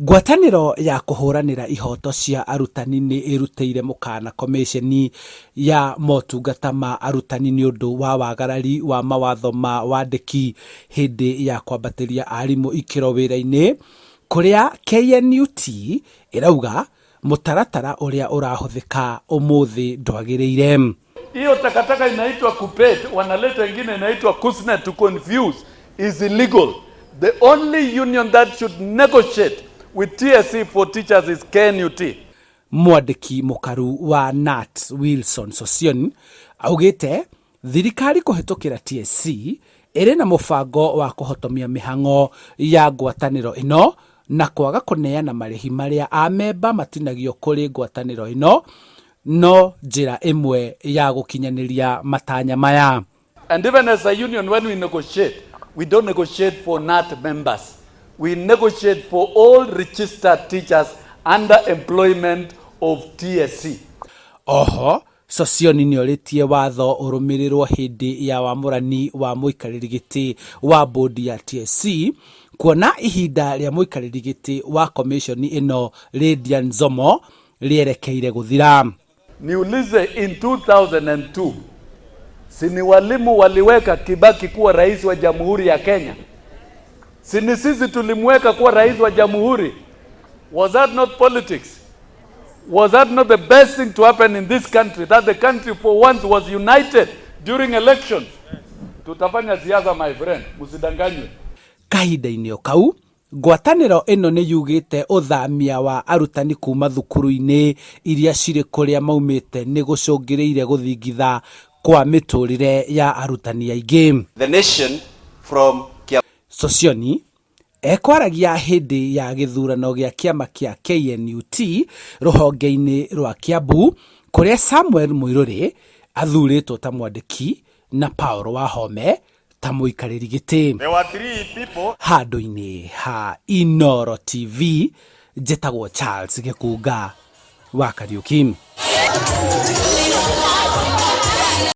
Ngwatanĩro ya kũhũranĩra ihoto cia arutani nĩ ĩrutĩire mũkana Komĩceni ya motungata ma arutani nĩ ũndũ wa wagarari wa mawatho ma wandĩki hĩndĩ ya kwambatĩria arimũ ikĩro wĩra-inĩ kũrĩa KNUT ĩrauga mũtaratara ũrĩa ũrahũthĩka ũmũthĩ ndwagĩrĩire. Hiyo takataka inaitwa KUPPET, wanaleta ingine inaitwa KUSNET to confuse, is illegal. The only union that should negotiate with TSC for teachers is KNUT. Mwandĩki mũkaru wa KNUT Wilson Sossion augĩte thirikari kũhĩtũkĩra TSC ĩrĩ na mũbango wa kũhotomia mĩhang'o ya ngwatanĩro ĩno na kwaga kũneana marĩhi marĩa amemba matinagio kũrĩ ngwatanĩro ĩno no njĩra ĩmwe ya gũkinyanĩria matanya maya. And even as a union, when we negotiate, we don't negotiate for KNUT members. We negotiate for all registered teachers under employment of TSC. Oho Sossion nĩorĩtie watho ũrũmĩrĩrwo hĩndĩ ya wamũrani wa mũikarĩri gĩtĩ wa bodi ya TSC kuona ihinda rĩa mũikarĩri gĩtĩ wa komĩconi ĩno Lydia Nzomo rĩerekeire gũthira. Niulize, in 2002 si ni walimu waliweka Kibaki kuwa rais wa Jamhuri ya Kenya? Si ni sisi tulimweka kuwa rais wa jamhuri? Was that not politics? Was that not the best thing to happen in this country, that the country for once was united during elections? Tutafanya siasa, my friend, msidanganywe. Kahinda-inĩ o kau ngwatanĩro ĩno nĩ yugĩte ũthamia wa arutani kuma thukuru-inĩ iria cirĩ kũrĩa maumĩte nĩ gũcũngĩrĩire gũthingitha kwa mĩtũrĩre ya arutani aingĩ. The Nation from Kiambu. Sossion ekwaragia hĩndĩ ya gĩthurano gĩa kĩama kĩa KNUT rũhonge-inĩ rwa Kiambu kũrĩa Samuel Muiruri athurĩtwo ta mwandĩki na Paul Wahome ta mũikarĩri gĩtĩ. There were three people. Handũ-inĩ ha Inooro TV, njĩtagwo Charles Gĩkunga wa Kariuki.